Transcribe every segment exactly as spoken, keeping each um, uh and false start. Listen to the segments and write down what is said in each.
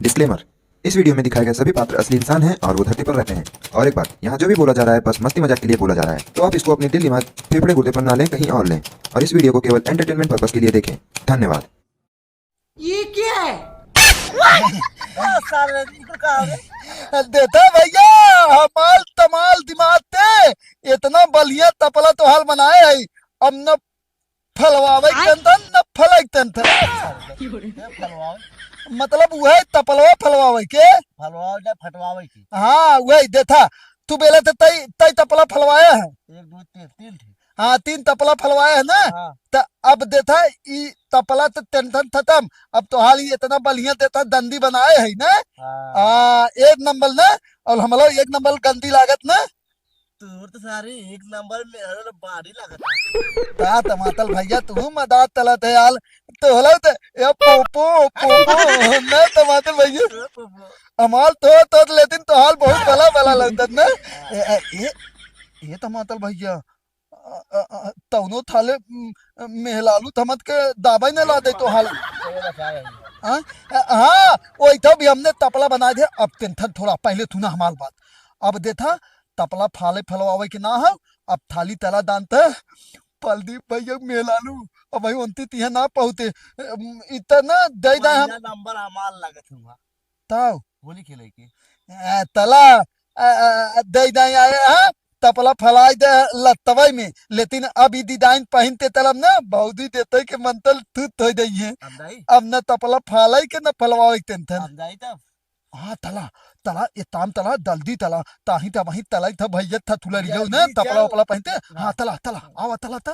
डिस्क्लेमर। इस वीडियो में दिखाए गए सभी पात्र असली इंसान हैं और वो धरती पर रहते हैं। और एक बात, यहाँ जो भी बोला जा रहा है, बस मस्ती मजाक के लिए बोला जा रहा है, तो आप इसको अपने दिल, दिमाग, फेफड़े, गुर्दे पर ना लें, कहीं और लें। और इस वीडियो को केवल एंटरटेनमेंट पर्पस के लिए देखें। धन्यवाद। ये क्या है? आ, सारे, इधर का आ गए? देखा भैया, हमाल तमाल दिमाग ते, इतना बढ़िया तपला तोहार बनाए है, अब न फलवावे के आय। टेंशन, न फलाए के टेंशन। ए, फलवावे? मतलब उहे तपलवा फलवावे के। फलवावे ना फटवावे के। हाँ, उहे देखा, तू बेले ते तई, तई तपला फलवाया है। एक, दो, तीन, तीन ठे। हाँ, तीन तपला फलवाया है ना? हाँ। त अब देखा, ई तपला त टेंशन खत्म। अब तोहार ई इतना बढ़िया देखा दंडी बनाए है ना? हाँ। हाँ, एक नंबर ना, और हमलो एक नंबर गंदी लागत ना? तोर तो सारे एक नंबर में हर बाड़ी लागत है। का टमाटर भैया, तू मदार तलत है यार। तो हलो तो, ए पोपो, पोपो, ना टमाटर भैया। ए पोपो। हमाल तो, तो लेकिन तोहार बहुत भला, भला लगत ना। ए, ए, ए, ए टमाटर भैया, अ, अ, अ, तौनो थाले, म, मेहलालू थमत के दाबई न ला दे तो हाल। चलो बस आ गई। हाँ? अ, हाँ, वही तो भी हमने तपला बना दिया। अब टेंशन थोड़ा, पहले तू ना हमार बात। अब देखा, तपला फाले फलवावे के ना हो, अब थाली तला दान त। प्रदीप भैया मेहलालू, अब भाई उनती तिहे ना पहुते। अम, इतना दे दे हम। पहला नंबर हमार लगत हुआ। ताऊ। होली खेले के। ए, तला, ए, ए, दे दे आए, हाँ? तपला फलाई दे लत्तवई में, लेकिन अब ई डिजाइन पहिनते तलब ना, भौजी देते के मंतल तू तो दे है। अब दाई? अब न तपला फालाई के न फलवावे के टेंशन। अब दाई तब? हाँ, तला, तला, ए ताम तला, जल्दी तला, ताही तब वहीं तलाई था भैया था तुला रियो ना, जल्दी तपला चल। उपला पहिनते। हाँ। हाँ, तला, तला, आवा तला ता।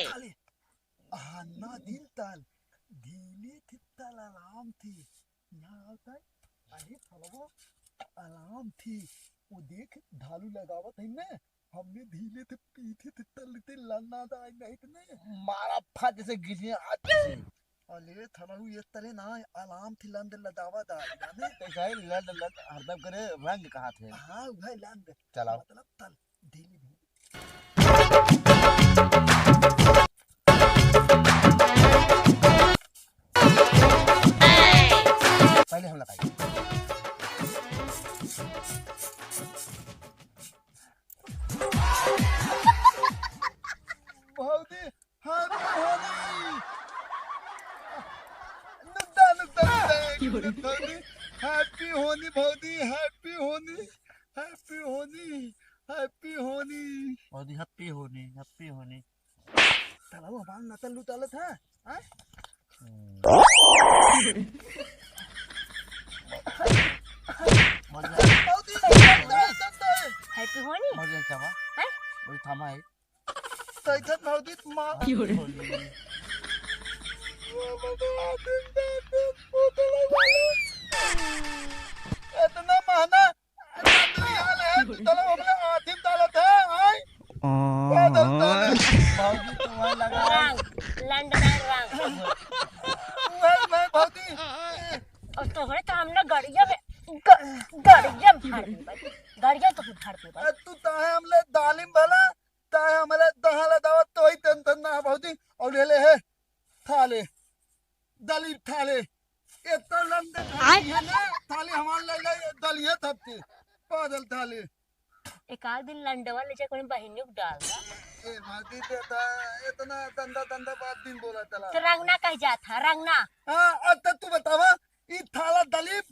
खाली आना दिन तल, धीमे थे तल आराम थे। यहाँ आवत है, अरे फलवा आराम थे। वो देख, ढालू लगावत है ना, हमने धीमे थे पीछे थे तल थे लन्ना दाई नहीं तने। मारा फट से गिरिया हाथ से। अरे थलहू ये तले ना, आराम थे लंद लदावा दाई, जाने? तो चाहे लंद लंद हरदम करे रंग कहा थे। हाँ, वह लंद। चलाओ। मतलब तल, धीमे धीमे। पहले हम लगाई। भौजी, happy होली। नुकता, नुकता, नुकता, एक मिनट भौजी। Happy होली भौजी, happy होली, happy होली, happy होली। भौजी, happy होली, happy होली। तलवा बांध ना तल्लू तलत है, हाँ? हम्म। भौजी, happy होली। भौजी, क्या बा? हैं? भौजी, थामा है। कैसन भौजी, माँ। Happy होली। इतना महंगा, इतना दुनिया ले, तू तलब हमले आथिम डालत है, आय? बादल डाले। भौजी, तुम्हारे लगा रंग, लंड में रंग। वही, वही भौजी। और तोहरे तो हमने गड़िया में, ग-, गड़िया में फाड़ देबे। गड़िया तो फाड़ देबे। अरे तू ताहे हमले डालिम भला, ताहे हमले दहा लदावत तो ही टेंशन ना है भौजी। और ले ले है, थाले, दलीप थाले। इतना लंदे आय? थाले है ना, थाले हमार ले ले, दलिया थपके, बादल थाले। एक आध दिन लंडवा ले जाके अपनी बहिनियों को डाल दा। ए, भौजी देता, इतना गंदा, गंदा बात दिन बोला चला। तो रंगना कह जात है, रंगना। हाँ, अब तक तू बतावा, ई थाला दलीप,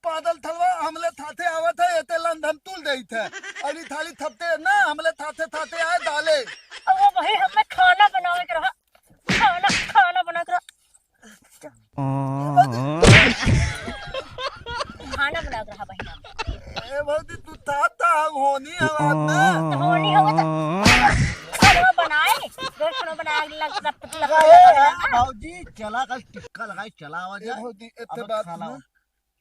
बादल थलवा, हमले थाथे आवत है, एते लंद हम तुल देइत है। और ई थाली थपते ना, हमले थाथे, थाथे आए डाले। अब वो वही हमें खाना बनावे के रहा, खाना, खाना बना के रहा। खाना बना के रहा बहिना। ए भौजी, तू था, था, हम होनी हवा ना। तो होनी होगा तो खाना बनाए, जो खाना बनाए, लग, लग, लग, अरे लग, यार, लग। भौजी, चला कल टिक्का लगाए, चला आवा ए जा। भौजी, एते अब बात खाना ना, हो।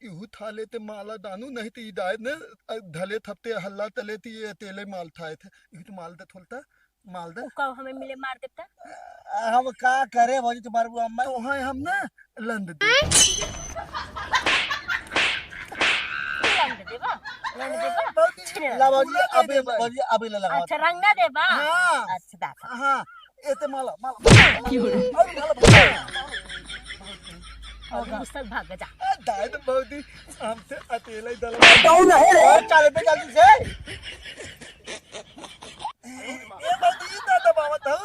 इहू थाले ते माला दानू, नहीं तो ई दाए ने, अ, धले थपते हल्ला तले ती ये तेले माल थाए थे। इहू तो माल दे थोलता, माल दे। उ का हमें मिले मार देता? आ, हम का करे भौजी तुम्हारे बुआ अम्मा? तो हाँ, हम ना लंद दे। ला भौजी, पूरा दे अभी, देबे। भौजी, अभी ले लगा। अच्छा, रंग ना देबा? हाँ। अच्छा, दादा। हाँ, एते माला, माला, माला, माला। और माला, माला। और गुस्सा भाग जा। ए, दाई तो भौजी, हमसे अकेले ही दलवा। कौन है रे? और चल बे जल्दी से। ए, ए भौजी, ई दादा बाबा था।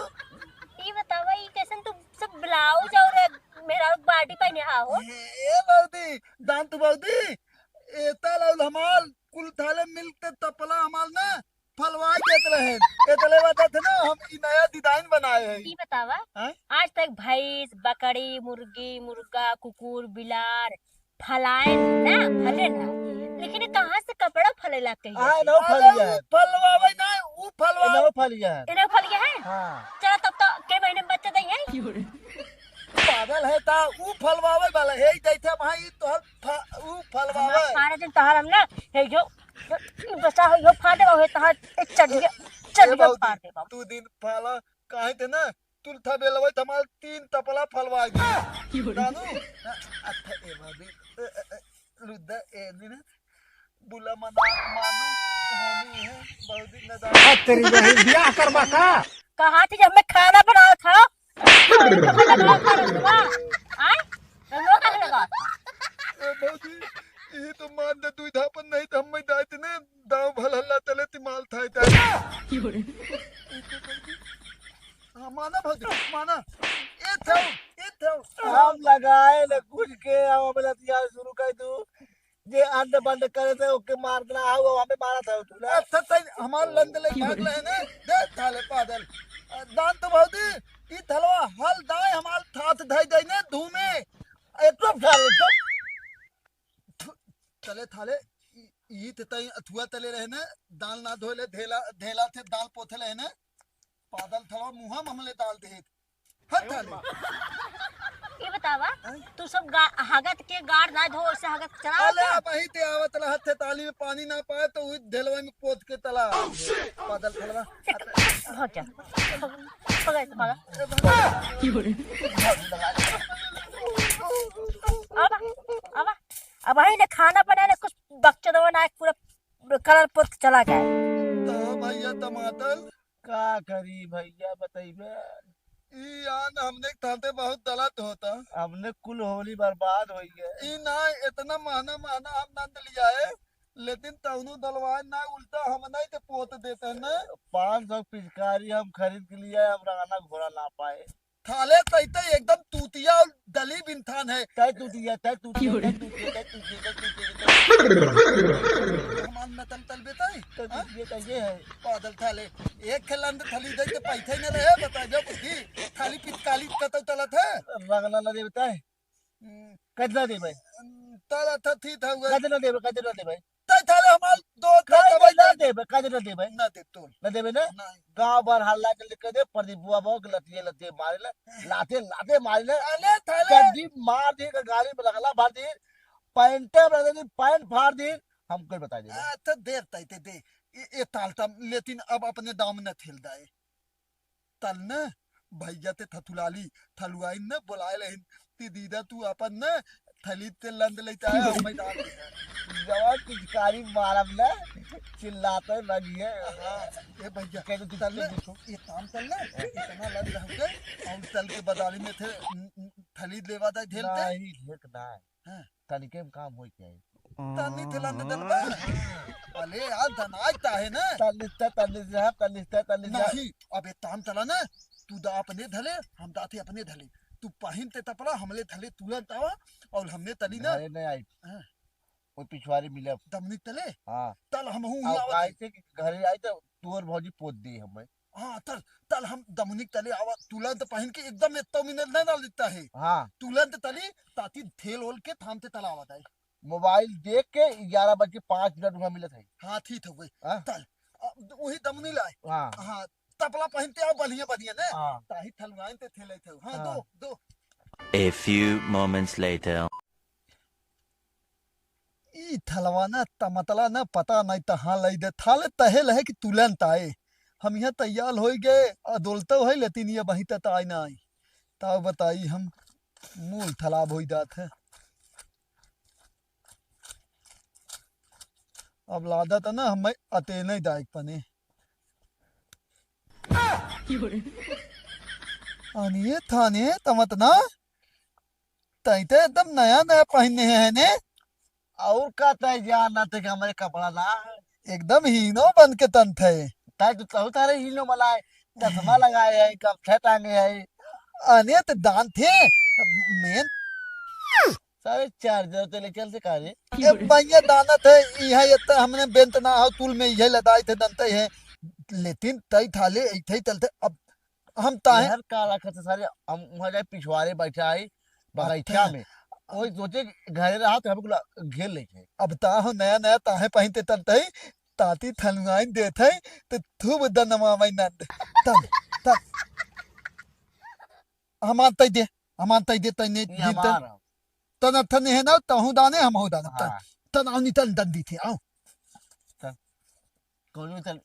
ई बतावा, ई कैसन तू सब ब्लाउज और मेरा बॉडी पहने हा हो? ए, ए भौजी, जान तू भौजी, एता लाउल हमार कुल थाले मिलते तपला हमार ना फलवाई देत रहे। एतले बात है ना, हम ई नया डिजाइन बनाए हैं। ई बतावा, हैं? आज तक भैंस, बकरी, मुर्गी, मुर्गा, कुकुर, बिलार फलाए ना, फले ना, लेकिन ये कहाँ से कपड़ा फले लाग कही आए जाते? ना अरे, फलिया ऊ है। फलवावे ना, ऊ फलवावे। ना फलिया है। इन्हें फल गया है? हाँ। चलो तब तो के महीने में बच्चा दई है? पागल है ता, ऊ फलवावे वाला है, जैसे भाई तोहर फा-, ऊ फलवावे। हमार फारे दिन तोहर हम ना, हे जो, जो बचा हो, यो फाड़ देबा, हे तोहर एक चड्डिया, ए, चड्डिया ए बाबूजी, फाड़ देबा। तू दिन फाला, काहे ते ना, तू था बेलवे त हमार तीन तपला फलवा दे। जानू? अच्छा, ए बाबूजी, ए, ए, ए, रुद्दा, ए, नी ना, बुला मना, मानू, होनी है, बाबूजी, न जानो। आ, तेरी बहन, ब्याह करबा का? कहा थी जब मैं खाना बनावा था, आय? रंगवा काहे लगा? ए भौजी, ई तो मान दे, तू इधापन नहीं तो हम दायत ने दाव भल हल्ला तले तिमाल था इता। हाँ, माना भौजी, माना। ए थाऊ, ए थाऊ। हम लगाए न कुछ के, हम अपना तियार शुरू कर दू। जे अंड बंड करे थे, ओके मार देना, आओ, हमें मारा था तू ना। अच्छा, तै हमार लंद ले भाग ले ने, दे थाले पादल। दान तो भौजी, ई थलवा हल दाए हमार थात धई दई ने धूमे। एकदम सारे, एकदम। थु-, तले थाले, ई, ई ते तई अथुआ तले रहे ने, दाल ना धोले, धेला, धेला थे दाल पोथले रहे ने। पादल थलवा मुहा में हमले दाल दे। हट थाले। ये बतावा, हैं? तू सब गा-, हगत के गाड़ ना धो, ऐसे हगत चला अले, होता? अब वही ते आवत रहा थे, ताली में पानी ना पाए, तो वही ढेलवा में पोत के तला। पादल थलवा। भाग जा। भाग जा, भाग। ए, भाग। आवा, आवा। अब वही ने खाना बनाए, कुछ बकचोदवा ना, पूरा कलर पोत के चला गया। तो भैया टमाटर, का करी भैया, बतइबे? ई आन हमने के थाते बहुत गलत होता। हमने कुल होली बर्बाद होइ गए। ई ना, इतना महंगा महंगा हम नंद लिया है, लेकिन तउनो दलवाए ना, उल्टा हम नहीं तो पोत देते हैं ना। पाँच सौ पिचकारी हम खरीद के लिया है, हम रंगना घोड़ा ना पाए। थाले तैते एकदम तूतिया और दलीब इंसान है। तै तूतिया, तै तूतिया, तै तूतिया, तै तूतिया, तै तूतिया, तै तूतिया। हमार नतल तल बेटा है, तै हाँ? तूतिया, तै ये है। पादल थाले, एक खेलन थली दे के पैठे न रहे, बता दो बुद्धि। थाली पिचकारी कतौ तलत है। रंगना न दे बेटा है। हम्म। कतना देबे? तलत थी था हुआ। कतना देबे, कतना देबे? तै थाले हमार दो काहे दवाई ना ना देबे, काहे ना देबे? ना दे तोल। ना देबे ना? नहीं। गाँव भर हल्ला के लेके दे, प्रदीप बुआ बाबू के लतिये लतिये मारे ले, लाते लाते मारे ले। अले थाले। चड्डी मार दे, गाड़ी में रगला भर दे, पैंटे में रगला दे, पैंट फाड़ दे, हम कोई बता दे। आ, तो देर तई ते दे। ए, ए ताल तम, लेकिन अब अपने दाम न थेल दाए। तल न, भैया ते थथुलाली, थलुआइन न बोलाए लेहिन, ती दीदा तू अपन न, थली ते लंद लेता है, हम मैदान में। जवान पिचकारी मारब न, चिल्लाते लगी है। हाँ, ए भैया, कह दे, तल न, तू ये काम तल न, इतना लंद रहते, और तल के बदाली में थे, न, न, थली लेवा दा, झेलते। नहीं, झेलत ना है। हाँ। तनिके में काम होई के आई। तनी थेला न दलबा। अले यार, धनाज ता है ना। तनिस्ता, तनिस्ता, तनिस्ता, तनिस्ता। नहीं, अब एक काम चला ना, तू दा अपने धले, हम दाते अपने धले। तू पहिन ते तपला, हमले धले तुरंत आवा, और हमने तली ना। घरे नहीं आई। हाँ। वो पिछवारी मिले। दमनी तले? हाँ। तल हम हूँ और आवा। काहे से कि घरे आई तो तोर भौजी पोत दे हमें। हाँ, तल, तल हम दमनिक तले आवा, तुरंत पहिन के एकदम एत्तो मिनट नहीं डाल देता है। हाँ। तुरंत तली, ताती थेल ओल के थाम ते तला आवत है। मोबाइल देख के ग्यारह बज के पाँच मिनट हुआ मिलत है। हाँ, ठीक है, वही। हाँ। तल, अब वही दमनी लाए। हाँ। हाँ, तपला पहिन ते आओ, बढ़िया, बढ़िया ने। हाँ। ताही थलवाइन ते थेले थे। हाँ, हाँ। दो, दो। A few moments later. ई थलवा ना तमतला ना पता नहीं तहाँ लई दे, थाले तहे लहे कि तुरंत आए। हम यहाँ तैयार होई गए, अदोलतो है, लेकिन ये वहीं तक आए ना आई। तब बताई हम मूल थलाब होई जात है। अब लादा त ना हमें अते नहीं दायक पने। अनिए थाने तमत ना, तई ते एकदम नया नया पहिने है ने। और का तय जानत है कि हमरे कपड़ा ना है? एकदम हीनो बन के तन थे। तय तो तहु तारे हीनो मलाए, चश्मा लगाए है, गमछा टांगे है। अने तो दान थे, मेन। सारे चार्जर ते ले चल से का रे? ए भैया दाना थे, इहाँ ये तो हमने बेंत ना हो, तुल में यही लदाई थे दंते है। लेकिन तई थाले, इथे ही चलते। अब हम ताहे यार काला खत सारे, हम वहाँ जाए पिछवारे बैठा आई, बगैचा अच्छा। में। वही सोचे कि घरे रहा तो हमको ला-, घेर ले जाए। अब ता हो नया नया ताहे पहिनते तन तई, ताती थलुआइन देत है, तो थूब दनमा माई नंद। तन, तन। हमान तई दे, हमान तई दे, तई ने ये दिन तन। हमार हो। तन थन है ना, तहु दाने, हम हो दाने। तन, हाँ। तन आउनी तन दन दी थे, आओ। तन, कौन तन?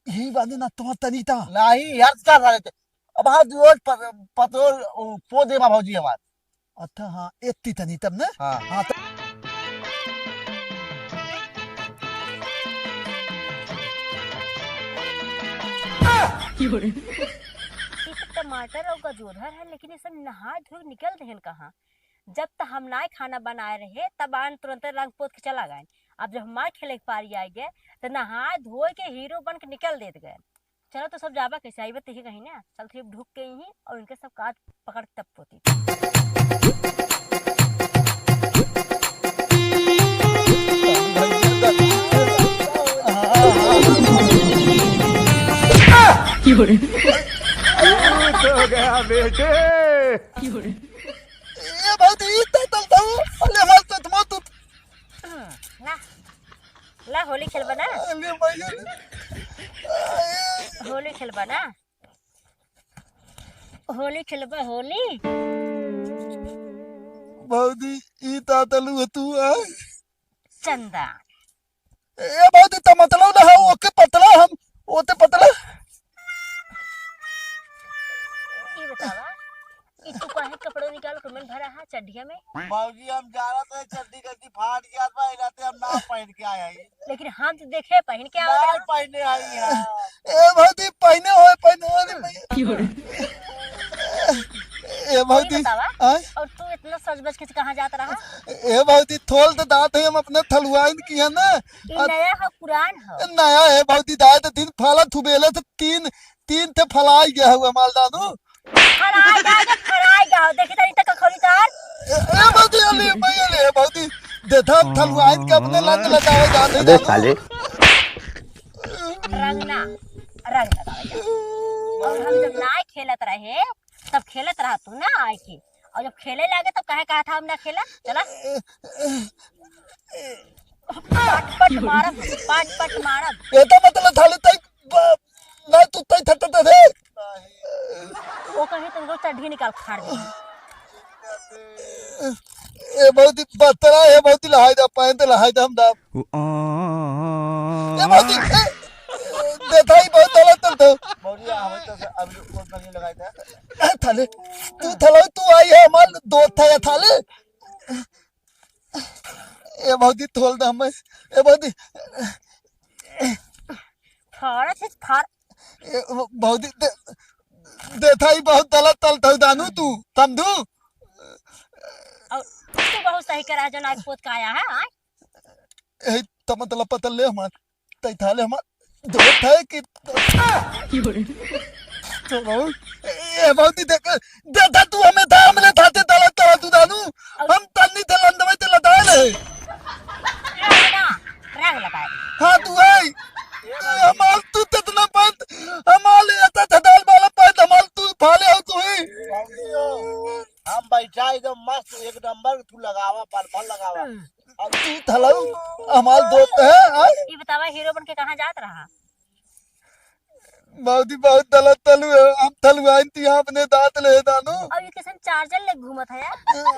यही बात है ना, तुम्हार तनी ता। नहीं, यार, क्या सारे थे? अब हाँ, रोज प-, पतोल, उ, पो दे बा भौजी हमार। अच्छा, हाँ, एत्ती तनी तब ना? हाँ। हाँ, तो ई तो टमाटर और गजोधर है, लेकिन ये सब नहा धो के निकल देहन कहाँ? जब त हम नाय खाना बनाए रहे, तब आन तुरंत रंग पोत के चला गए। अब जब हमार खेले के पारी आइ गए, त नहाए धोए के हीरो बन के निकल देत गए। चलो तो सब जाबा कैसे आइबे तिही कहीं ना, चल फिर ढुक के ही और इनके सब काट पकड़ के तब पोती। हो गया बेटे। ए भौजी, ई तै तल दऊ। अरे हमार चश्मा तू। हम्म, ला, ला होली खेलबा ना। अरे भैया। होली खेलबा ना। होली खेलबा, होली। भौजी, ई ता तलू तू आ। चंदा। ए भौजी, त मतलब ना हो, ओके पतला हम, ओते पतला। ई बतावा, ई तू काहे कपड़ो निकाल के में भरा है चड्ढिया में? भौजी, हम जा रहा था, चड्ढी गड्ढी फाट गया था, इलाते हम ना पहन के आया ही। लेकिन हम तो देखे पहन के आवा ना था। पहने आई है। ए भौजी, पहने होए, पहने होए रे भैया। क्यों रे? ए ई भौजी, बतावा, आय? और तू इतना सज बज के कहाँ जात रहा? ए भौजी, थोल तो दात है, हम अपने थलुआइन की है ना। ई नया हो, पुरान हो? नया है भौजी, दात दिन फाला थुबेले तो तीन, तीन थे फलाई गया हुआ मालदानू। फलाई गया, फलाई गया, देखी तनी तक खोली तार। ए, ए भौजी, अली, भैया ले, भौजी, देखा थलुआइन के अपने लंग लगावे जाते अबे जानो। साले। रंग ना, रंग लगावे जाते। और हम जब ना खेलत रहे, तब खेलत रहा तू ना आए के, और जब खेले लागे तब कहे कहा था हम ना खेला, चला। पट पट मारब, पट पट मारब। एता मतलब थाले तई ब-, ना तू तई थटत थे। वो कहीं तुमको चड्ढी निकाल फाड़ दे। ए भौजी बतरा है, भौजी लहाई दा, पैंट लहाई दा हम दा। ए भौजी, ए, देखाई बहुत गलत तो। भौजी, हमें तो अभी कोट नहीं लगाई था। ए, थाले, तू थाले, तू आई है, हमार दोस्त है, थाले। ए भौजी, थोल दा हमें। ए भौजी। फाड़ से फाड़। ए, भौजी, दे, देखाई बहुत गलत तल थौ दानू तू, समझू? और तू बहुत सही करा, जो नाक पोत का आया है, आय? ए, त मतलब पतल ले हमार, तै थाले हमार दोस्त है कि चलो, ए, भौजी देख, देता तू हमें था, हमने थाते तला तला तू दानू, हम तन्नी थे लंदवे ते लदाए रहे। रंग ना, रंग लगाए। हाँ, तू है। ए, हमाल तू तेतना पंत, हमाल एता थदाल वाला पंत, हमाल तू फाले हो तू ही। हम बैठा एकदम मस्त, एक नंबर तू लगावा, पल पल लगावा। अब तू थलऊ, हमाल दोस्त है, हाँ? ये बतावा, हीरो बन के कहाँ जात रहा? भौजी बहुत गलत तलू है, हम थलुआइन ती यहाँ अपने दांत ले दानू। और ये कैसन चार्जर ले घूमत है यार?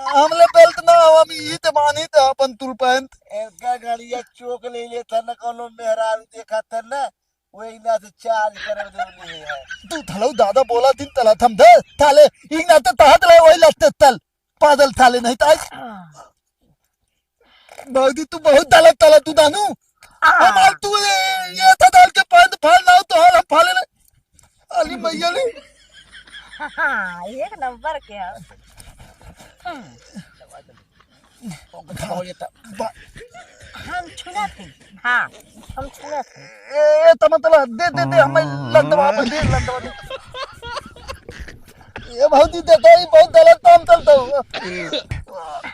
हमले बेल्ट ना हो, हम ई ते बानी ते अपन तुल पैंत। एनका गड़िया चोक ले ले था न, कोनो मेहरारू देखा था न, वही ना से चार्ज करे दे ले है। तू थलऊ दादा बोला दिन तला थम दे, थाले, ई ना ते तहत ले वही लत्ते तल, पादल थाले नहीं ताई। भौजी तू बहुत गलत तला तू दानू। हमार तू ये, ये था दाल के पान फाल ना हो तो हाल हम फाले ले। अली मैया ले। हाँ, एक नंबर के है। हम्म। बा- हम छुना थे। हाँ, हम छुना थे। ए, ए, त मतलब, दे, दे, दे, हमें लंदवा, दे, लंदवा, दे। ए भौजी, देता ही बहुत गलत काम चलता हुआ।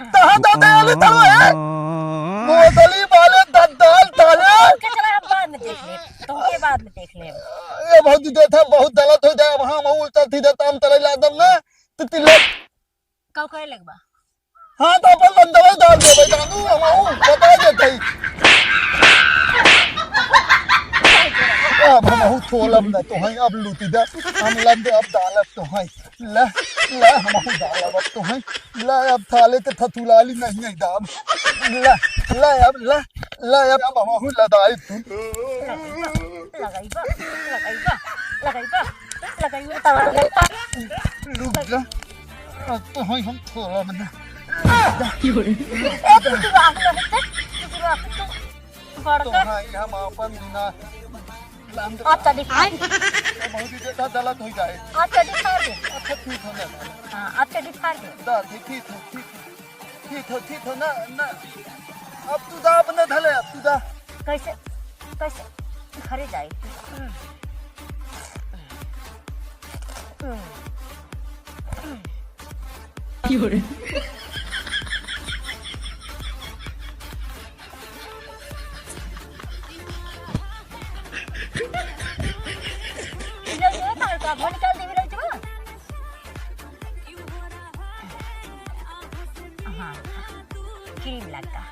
कहाँ जाते हैं, अली तलवा है? बोतली वाले द-, दाल ताले। के चला, हम बाद में देख ले, तुमके बाद में देख ले। ए भौजी, देता बहुत गलत हो जाए, वहाँ हम उल्टा सीधा काम चले ला दम ना, तो तिल्ला। कौ करे लगबा? हाँ, तो अपन लंदवा डाल देबे, जानू, हम आहू, बता देते ही। अब हम आहू थोलब ना, तो हैं, अब लूटी दा, हम लंदे अब डालब तो हैं। ला, ला, हम आहू डालब अब तो हैं। ला, अब थाले ते थथुलाली नहीं, नहीं दाब। ला, ला, अब, ला, ला, अब, अब हम आहू लदाई तू। लगाइबा, लगाइबा, लगाइबा, लगाइबा, तब लगाइबा। लुक जा। अब तो हैं हम थोड़ा बना। ए, तू, तू राख ले, तू, तू राख, तू बड़का। तो हाँ, ये हम आपन बिना लाम दे। अच्छा, दिखा दे। बहुत ही ज्यादा गलत हो जाए। अच्छा, दिखा दे। अच्छा, ठीक हो ना। हाँ, अच्छा, दिखा दे। दा, ठीक, ठीक हो, ठीक हो। ठीक हो, ठीक हो ना, ना। अब तू दा अपने धले, अब तू दा। कैसे, कैसे? घरे जाए। हम्म। हम्म। हम्म। की हो रे? ले, ले, तार का भोज कर देबे रही तू। हाँ, क्रीम लगा,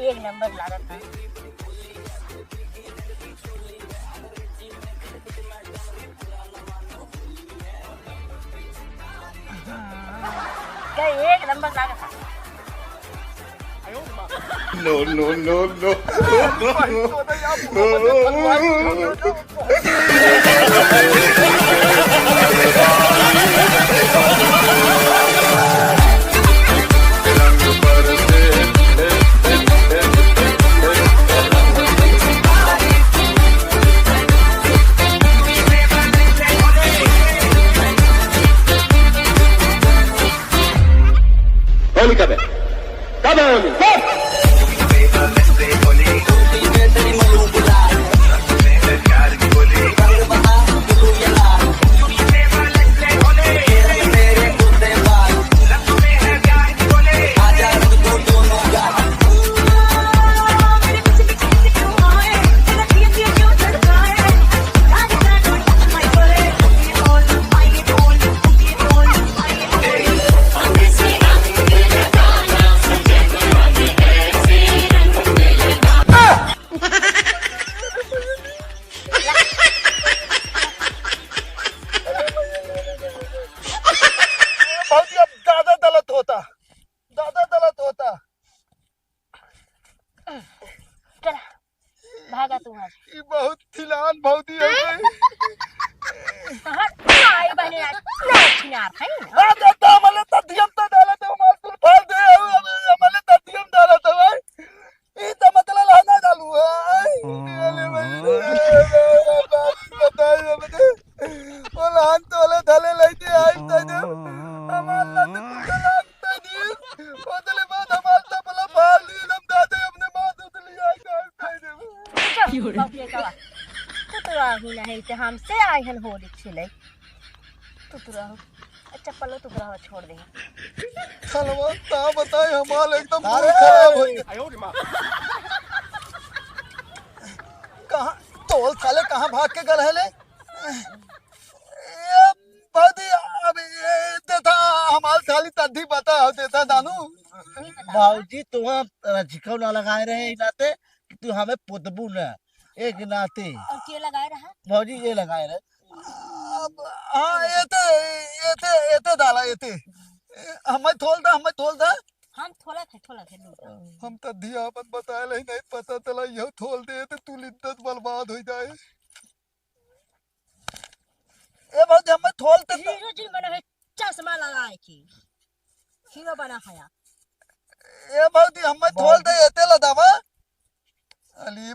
एक नंबर लागत है। हाँ, क्या एक नंबर लागत है। No, no, no, no। होली कब है? कब है होली? कब? भौजी, अब दादा दलत होता, दादा दलत होता। चला, भागा तू आज। ई बहुत थिलान भौजी है गई। तोहर माई बहने आज ना छिनार है। आ दादा, मले तदियम तो डाला तो मार तू फाड़ दे, मले तदियम डाला तो भाई। ई त मतलब लहना डालू है। अरे भाई, बताइए मुझे। वो लहन तोले धले लेते आई तो जो हमार लत कुछ लागते नहीं। ओतले बाद हमार तपला फाड़ दी, हम दादे अपने माँ दूध लिया कर दे दे। चुप, बाप ये का बात। तू तो राहु नहीं ते हमसे आए हन होली खेले। तू तो राहु। अच्छा, चप्पलो तो बुढ़ावा छोड़ दे। खलवा, का बताई, हमार एकदम मूड अरे! खराब हो गया। कहाँ, तोल साले कहाँ भाग के गल है ले? ए, भौजी, अब ये देता, हमार साली तद्दी बता हो देता, जानू। भौजी, तुहाँ रजिकौ ना लगाए रहे, इनाते कि तू हमें पुतबू ना, एक नाते। और के लगाए रहा? भौजी, ये लगाए रहे। अब, हाँ, एते, एते, एते डाला, एते। ए, हमें थोल दा, हमें थोल दा। हम थोला थे, थोला थे, लूटा। हम तो धिया अपन बताए ले नहीं पता चला, यह थोल दे तो तू इज्जत बर्बाद हो जाए। ए भौजी, हमें थोल दे तो। हीरो जी बना है, चश्मा लगाए के। हीरो बना है। ए भौजी, हमें थोल दे, एते ला दावा। अली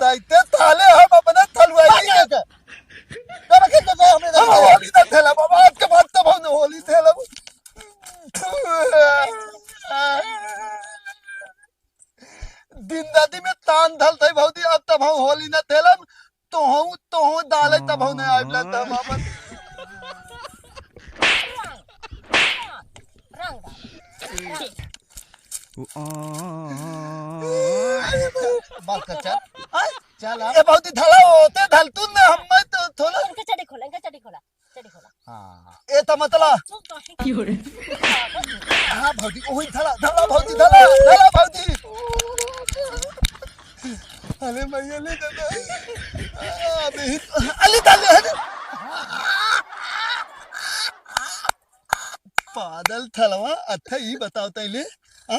तैते ताले हम अपने थलुआई के, के, के, के, के, के, हमरे हम घर में। होली ना खेला बाबा, आज के बाद तब हम होली खेला। दिन राती में तान धल थई भौजी, अब तब हम होली ना खेलब। तोहू, तोहू डाले तब हम नहीं आइब, लगता हम अपन। रंग डाल। बात कर, चल। आय, चल, आ। ए, भौजी, धला होते, धल तू ना, हम मैं तो थोड़ा। इनका चड्डी खोला, इनका चड्डी खोला, चड्डी खोला। हाँ, ए तो मतला। तू तो है। हाँ, भौजी, ओही धला, धला, भौजी, धला, धला, भौजी। अरे मैया, ले दादा। अबे ही, अले, डाले, अरे। पादल थलवा, अच्छा, ई बताओ तैले, हाँ?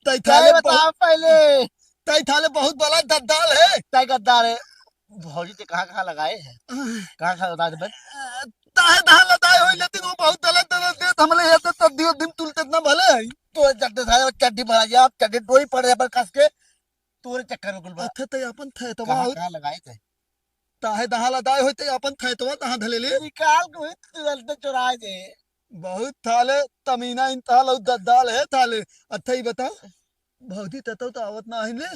तै तै थाले बताओ बहुत, पहले। तै थाले बहुत बड़ा गद्दार है। तै गद्दार है। भौजी ते कहाँ, कहाँ लगाए हैं? आह। कहाँ, कहाँ लगाए थे बे? ताहे धान लदाए होई, लेकिन वो बहुत गलत, गलत देत, हमले ये तो तब दियो दिन तुलते इतना भले है। तो जब देखा है, चड्डी भरा गया, आप चड्डी डोई पड़ रहे पर कस के, तोरे चक्कर में कुल बा। अच्छा, तै अपन थे तो कहाँ, बहुत कहाँ लगाए थे? ताहे दहा लदाए होते अपन थैतवा कहाँ धले ले? निकाल के वही तुरंत चुराए दे। बहुत थाले तमीना इन थाल और दद्दाल है थाले। अच्छा, ई बता, भौजी ततौ तो आवत ना आइन ले,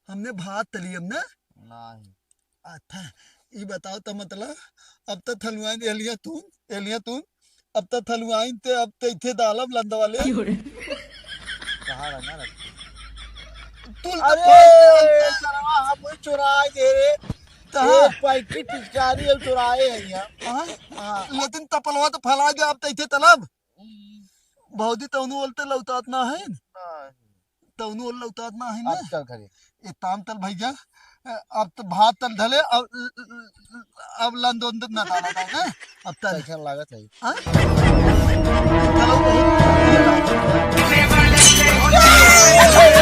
हमने भात तली हमने। नहीं। अच्छा, ई बताओ तो मतलब, अब तो थलुआइन एलिया तू, एलिया तू, अब तो थलुआइन ते, अब तो इथे दालब लंदवाले। क्यों रे? कहाँ रहना रखते? तू तो अरे, फोन पे सरवा, हम वही चुराए दे रे। कहाँ? एक पैकेट पिचकारी हम चुराए हैं यहाँ। हाँ? हाँ। लेकिन तपलवा तो फैला दे, अब तो इथे तलब। भौजी तौनु ओलते लौतात ना है। नहीं। तौनु ओल लौतात ना है ना। अब चल घरे। ए ताम तल भैया, अब तो भात तल धले, अब, अब लंदोन ना डाला था ना। अब तल। कैसन लागत है? हाँ? चलो, बहुत